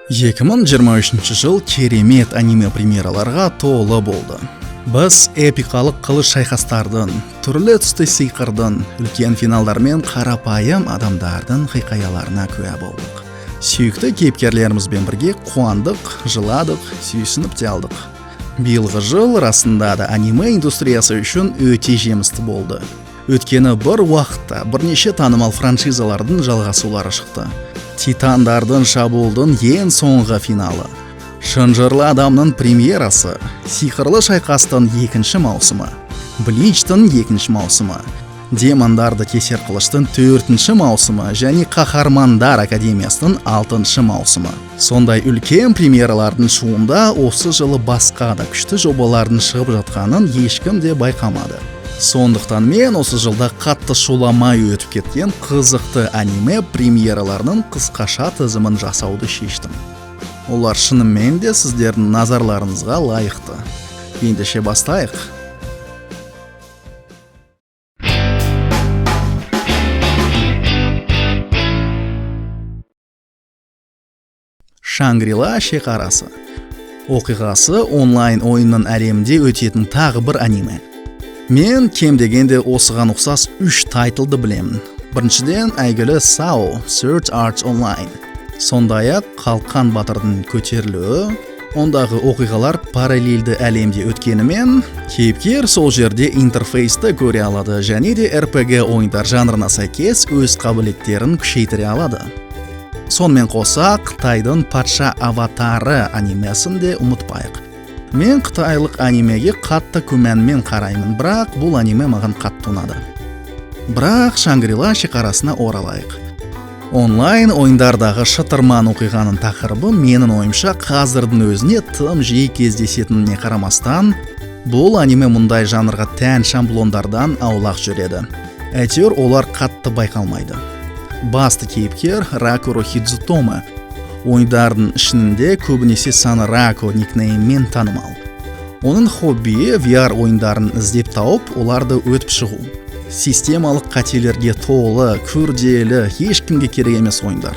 2023 жыл керемет аниме премьераларға толы болды. Біз эпикалық қылыш шайқастардың, түрлі түсті сиқырдың, үлкен финалдар мен қарапайым адамдардың хикаяларына куә болдық. Сүйікті кейіпкерлерімізбен бірге қуандық, жыладық, сүйсініп те алдық. Биылғы жыл расында да аниме индустриясы үшін өте жемісті болды. Өйткені бір уақытта бірнеше танымал франшизалардың жалғасулары шықты. Титандардың шабуылдың ең соңғы финалы, Шынжырлы адамның премьерасы, Сиқырлы шайқастың екінші маусымы, Бличтің екінші маусымы, Демондарды кесер қылыштың төртінші маусымы және Қаһармандар академиясының алтыншы маусымы. Сондай үлкен премьералардың шуында осы жылы басқа да күшті жобалардың шығып жатқанын ешкім де байқамады. Сондықтан мен осы жылда қатты шуламай өтіп кеткен қызықты аниме премьераларының қысқаша тізімін жасауды шештім. Олар шынымен де сіздердің назарларыңызға лайықты. Ендеше бастайық. Шангрила шекарасы. Оқиғасы онлайн ойынның әлемінде өтетін тағы бір аниме. Мен кем дегенде осыған ұқсас 3 тайтлды білемін. Біріншіден, әйгілі SAO, Sword Art Online. Сондай-ақ Қалқан батырдың көтерілуі, ондағы оқиғалар параллельді әлемде өткенімен, кейіпкер сол жерде интерфейсті көре алады және де RPG ойындар жанрына сәйкес өз қабілеттерін күшейтіре алады. Сонымен қоса, Қытайдың патша аватары анимесін де ұмытпайық. Мен қытайлық анимеге қатты күмәнмен қараймын, бірақ бұл аниме маған қатты ұнады. Бірақ Шангрила шекарасына оралайық. Онлайн ойындардағы шытырман оқиғаның тақырыбы менің ойымша қазірдің өзіне тым жиі кездесетініне қарамастан, бұл аниме мұндай жанрға тән шаблондардан аулақ жүреді. Әйтеуір олар қатты байқалмайды. Басты кейіпкер Ракуро Хидзутоме. Ойындардың ішінде көбінесе Санрако никнейммен танымал. Оның хоббиі VR ойындарын іздеп тауып, оларды өтіп шығу. Системалық қателерге толы, күрделі, ешкімге керек емес ойындар.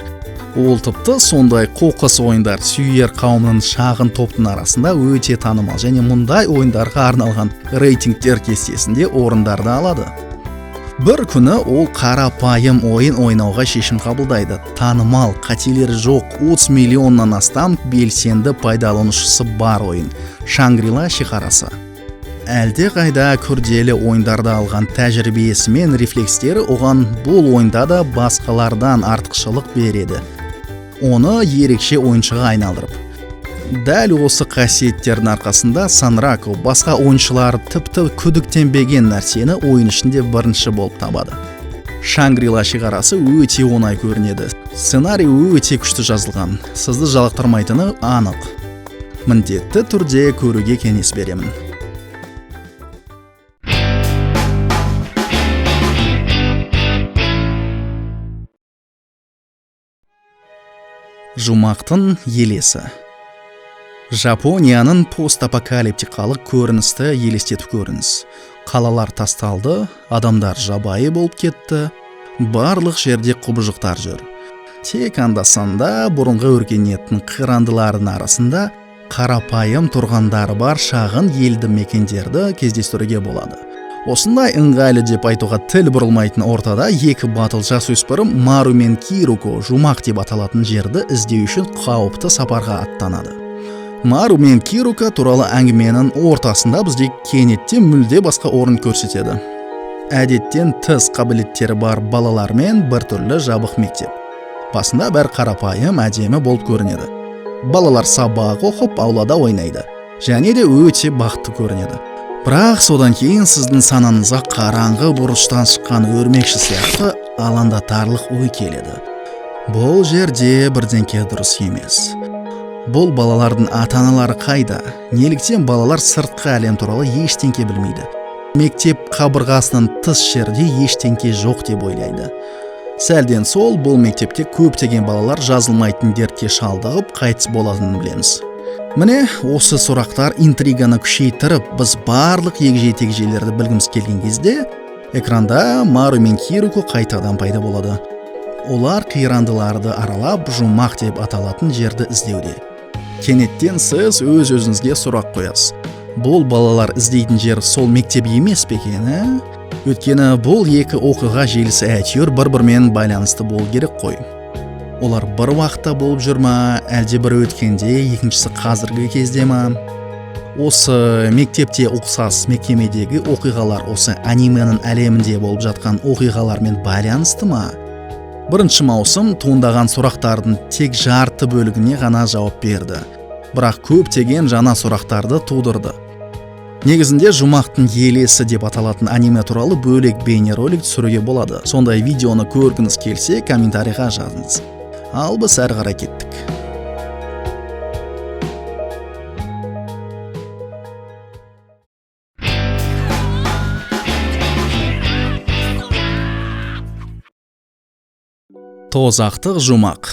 Ол тіпті сондай қоқыс ойындар сүйер қауымның шағын топтың арасында өте танымал және мұндай ойындарға арналған рейтингтер кестесінде орындарды алады. Бір күні ол қарапайым ойын ойнауға шешім қабылдайды. Танымал, қателері жоқ, 30 миллионнан астам белсенді пайдаланушысы бар ойын Шангрила шекарасы. Әлде қайда күрделі ойындарда алған тәжірибесі мен рефлекстері оған бұл ойында да басқалардан артықшылық береді. Оны ерекше ойыншыға айналдырып. Дәл осы қасиеттердің арқасында Санрако басқа ойыншылар тіпті күдіктенбеген нәрсені ойын ішінде бірінші болып табады. Шангрила шекарасы өте оңай көрінеді. Сценарий өте күшті жазылған, сізді жалықтырмайтыны анық. Міндетті түрде көруге кеңес беремін. Жұмақтың елесі. Жапонияның постапокалиптикалық көріністі елестетіп көріңіз. Қалалар тасталды, адамдар жабайы болып кетті, барлық жерде құбыжықтар жүр. Тек анда-санда бұрынғы өркениеттің қирандыларының арасында қарапайым тұрғандары бар шағын елді мекендерді кездестіруге болады. Осындай ыңғайлы деп айтуға тіл бұрылмайтын ортада екі батыл жасөспірім Мару мен Кируко жұмақ деп аталатын жерді іздеу үшін қауіпті сапарға аттанады. Мару мен Кируко туралы әңгіменің ортасында бізге кенеттен мүлде басқа орын көрсетеді. Әдеттен тыс қабілеттері бар балалармен біртүрлі жабық мектеп. Басында бәрі қарапайым, әдемі болып көрінеді. Балалар сабақ оқып, аулада ойнайды. Және де өте бақытты көрінеді. Бірақ содан кейін сіздің санаңызға қараңғы бұрыштан шыққан өрмекші сияқты алаңдатарлық ой келеді. Бұл жерде бірдеңке дұрыс емес. Бұл балалардың ата-аналары қайда? Неліктен балалар сыртқы әлем туралы ештеңке білмейді? Мектеп қабырғасынан тыс жерде ештеңке жоқ деп ойлайды. Сәлден сол бұл мектепте көптеген балалар жазылмайтын дертке шалдығып қайтыс болатынын білеміз. Міне осы сұрақтар интриганы күшейтіріп, біз барлық егжей-тегжейлерді білгіміз келген кезде экранда Мару мен Кируко қайтадан пайда болады. Олар қирандыларды аралап, жұмақ деп аталатын жерді іздеуде. Кенеттен сіз өз-өзіңізге сұрақ қоясыз. Бұл балалар іздейтін жер сол мектеп емес пе екен, ә? Өйткені бұл екі оқиға желісі әйтеуір бір-бірімен байланысты болу керек қой. Олар бір уақытта болып жүр ма, әлде бірі өткенде, екіншісі қазіргі кезде ма? Осы мектепте ұқсас мекемедегі оқиғалар осы анименің әлемінде болып жатқан оқиғалармен байланысты ма? Бірінші маусым туындаған сұрақтардың тек жарты бөлігіне ғана жауап берді. Бірақ көптеген жаңа сұрақтарды тудырды. Негізінде жұмақтың елесі деп аталатын аниме туралы бөлек бейнеролик түсіруге болады. Сондай видеоны көргіңіз келсе, комментарийға жазыңыз. Ал біз әрі қарай кеттік. Тозақтық жұмақ.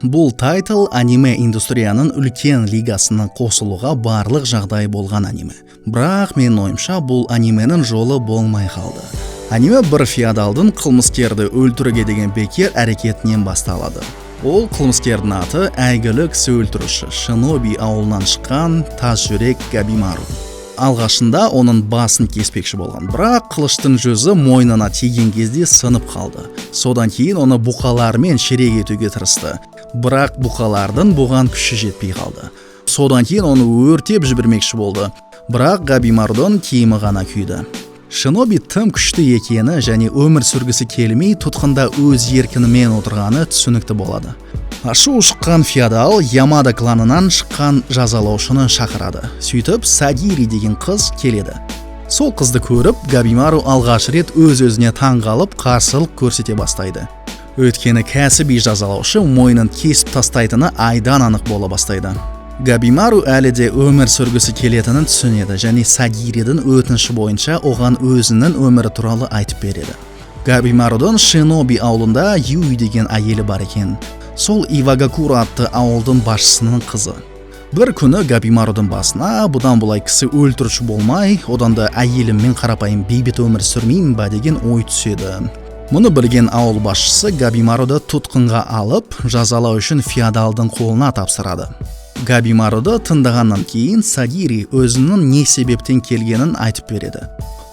Бұл тайтл аниме индустрияның үлкен лигасына қосылуға барлық жағдай болған аниме. Бірақ менің ойымша бұл анименің жолы болмай қалды. Аниме бір феодалдың қылмыскерді өлтіруге деген бекер әрекетінен басталады. Ол қылмыскердің аты әйгілі кісі өлтіруші Шиноби ауылынан шыққан тас жүрек Габимару. Алғашында оның басын кеспекші болған, бірақ қылыштың жүзі мойнына тиген кезде сынып қалды. Содан кейін оны бұқалармен ширек етуге тырысты, бірақ бұқалардың бұған күші жетпей қалды. Содан кейін оны өртеп жібермекші болды, бірақ Габимарудың киімі ғана күйді. Шиноби тым күшті екені және өмір сүргісі келмей тұтқында өз еркінімен отырғаны түсінікті болады. Ашу шыққан феодал Ямада кланынан шыққан жазалаушыны шақырады. Сөйтіп Сагири деген қыз келеді. Сол қызды көріп, Габимару алғаш рет өз-өзіне таң қалып, қарсылық көрсете бастайды. Өйткені кәсіби жазалаушы мойнын кесіп тастайтыны айдан анық бола бастайды. Габимару әлі де өмір сүргісі келетінін түсінеді және Сагиридің өтініші бойынша оған өзінің өмірі туралы айтып береді. Габимарудың Шиноби ауылында Юй деген әйелі бар екен. Сол Ивагакура атты ауылдың басшысының қызы. Бір күні Габимарудың басына бұдан бұлай кісі өлтіруші болмай, одан да әйеліммен қарапайым бейбіт өмір сүрмеймін ба деген ой түседі. Мұны білген ауыл басшысы Габимаруды тұтқынға алып, жазалау үшін феодалдың қолына тапсырады. Габимаруды тыңдағаннан кейін Сагири өзінің не себептен келгенін айтып береді.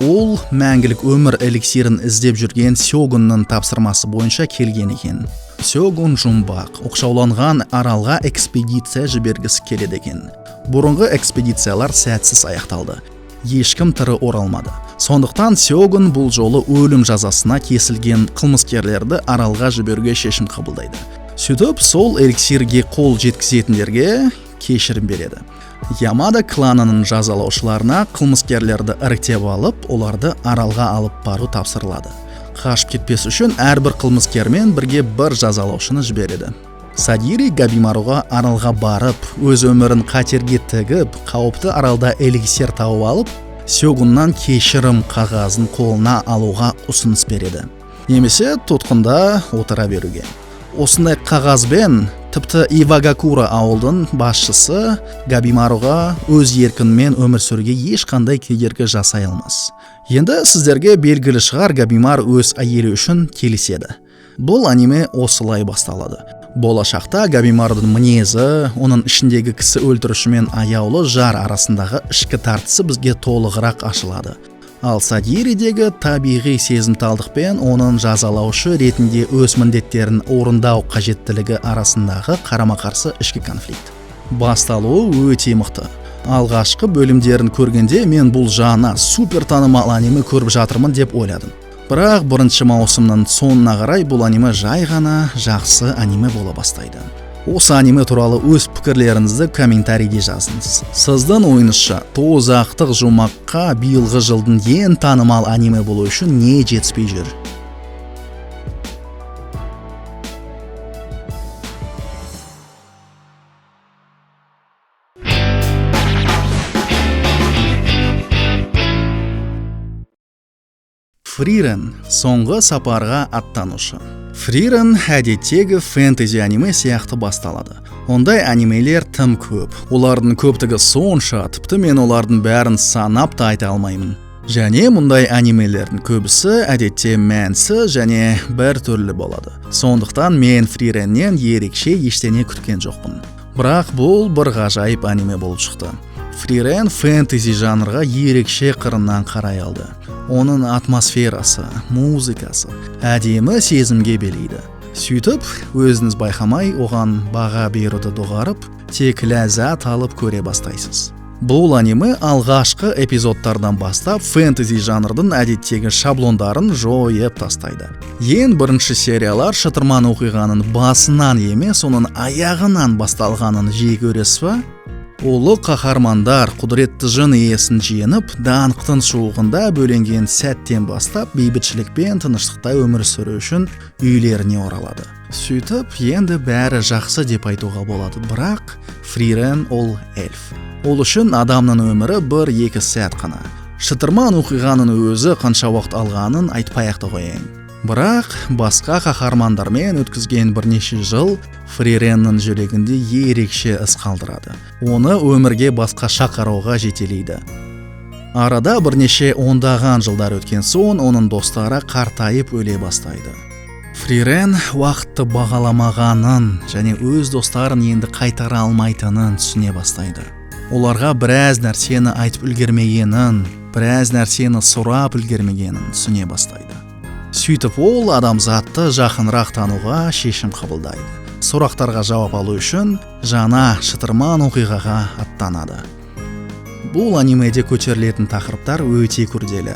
Ол мәңгілік өмір эликсирін іздеп жүрген Сёгунның тапсырмасы бойынша келген екен. Сёгун жұмбақ, оқшауланған аралға экспедиция жібергісі келеді екен. Бұрынғы экспедициялар сәтсіз аяқталды. Ешкім тірі оралмады. Сондықтан Сёгун бұл жолы өлім жазасына кесілген қылмыскерлерді аралға жіберуге шешім қабылдайды. Сөйтіп, сол эликсирге қол жеткізетіндерге кешірім береді. Ямада кланының жазалаушыларына қылмыскерлерді іріктеп алып, оларды аралға алып бару тапсырылады. Қашып кетпес үшін әрбір қылмыскермен бірге бір жазалаушыны жібереді. Сагири Габимаруға аралға барып, өз өмірін қатерге тігіп, қауіпті аралда эликсир тауып алып, Сёгуннан кешірім қағазын қолына алуға ұсыныс береді. Немесе тұтқында отыра беруге. Осындай қағазбен тіпті Ивагакура ауылдың басшысы Габимаруға өз еркінімен өмір сүруге ешқандай кедергі жасай алмас. Енді сіздерге белгілі шығар, Габимару өз әйелі үшін келіседі. Бұл аниме осылай басталады. Болашақта Габимарудың мінезі, оның ішіндегі кісі өлтіруші мен аяулы жар арасындағы ішкі тартысы бізге толығырақ ашылады. Ал Сагиридегі табиғи сезімталдықпен оның жазалаушы ретінде өз міндеттерін орындау қажеттілігі арасындағы қарама-қарсы ішкі конфликт. Басталуы өте мықты. Алғашқы бөлімдерін көргенде мен бұл жаңа супер танымал аниме көріп жатырмын деп ойладым. Бірақ бірінші маусымның соңына қарай бұл аниме жай ғана жақсы аниме бола бастайды. Осы аниме туралы өз пікірлеріңізді комментарийде жазыңыз. Сіздің ойыңызша, тозақтық жұмаққа биылғы жылдың ең танымал аниме болу үшін не жетіспей жүр? Фрирен соңғы сапарға аттанушы. Фрирен әдеттегі фэнтези аниме сияқты басталады. Ондай анимелер тым көп. Олардың көптігі сонша, тіпті мен олардың бәрін санап та айта алмаймын. Және мұндай анимелердің көбісі әдетте мәнсіз және бір түрлі болады. Сондықтан мен Фриреннен ерекше ештеңе күткен жоқпын. Бірақ бұл бір ғажайып аниме болып шықты. Фрирен фэнтези жанрға ерекше қырынан қарай алды. Оның атмосферасы, музыкасы әдемі сезімге белейді. Сөйтіп, өзіңіз байқамай оған баға беруді доғарып, тек ләззат алып көре бастайсыз. Бұл аниме алғашқы эпизодтардан бастап фэнтези жанрдың әдеттегі шаблондарын жойып тастайды. Ең бірінші сериялар шытырман оқиғаның басынан емес, оның аяғынан басталғанын жиі көресіз ба? Ұлы қаһармандар құдіретті жын иесін жеңіп, даңқтың шуағында бөленген сәттен бастап бейбітшілік пен тыныштықта өмір сүру үшін үйлеріне оралады. Сөйтіп, енді бәрі жақсы деп айтуға болады, бірақ Фрирен ол эльф. Ол үшін адамның өмірі бір-екі сәт қана. Шытырман оқиғаның өзі қанша уақыт алғанын айтпай-ақ та қояйын. Бірақ басқа қаһармандармен өткізген бірнеше жыл Фриреннің жүрегінде ерекше із қалдырады. Оны өмірге басқаша қарауға жетелейді. Арада бірнеше ондаған жылдар өткен соң, оның достары қартайып өле бастайды. Фрирен уақытты бағаламағанын және өз достарын енді қайтара алмайтынын түсіне бастайды. Оларға біраз нәрсені айтып үлгермегенін, біраз нәрсені сұрап үлгермегенін түсіне бастайды. Сөйтіп ол адамзатты жақынырақ тануға шешім қабылдайды. Сұрақтарға жауап алу үшін жаңа шытырман оқиғаға аттанады. Бұл анимеде көтерілетін тақырыптар өте күрделі.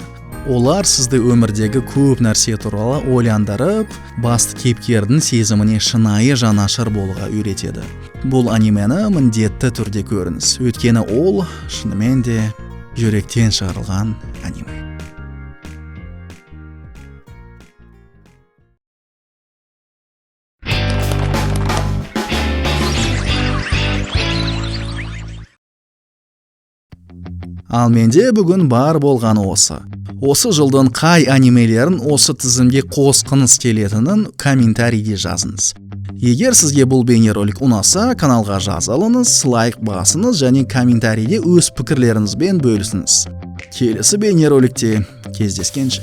Олар сізді өмірдегі көп нәрсе туралы ойландырып, басты кейіпкердің сезіміне шынайы жанашыр болуға үйретеді. Бұл анимені міндетті түрде көріңіз, өйткені ол шынымен де жүректен шығарылған аниме. Ал менде бүгін бар болғаны осы. Осы жылдың қай анимелерін осы тізімге қосқыңыз келетінін комментарийде жазыңыз. Егер сізге бұл бейнеролик ұнаса, каналға жазылыңыз, лайк басыңыз және комментарийде өз пікірлеріңізбен бөлісіңіз. Келесі бейнероликте кездескенше.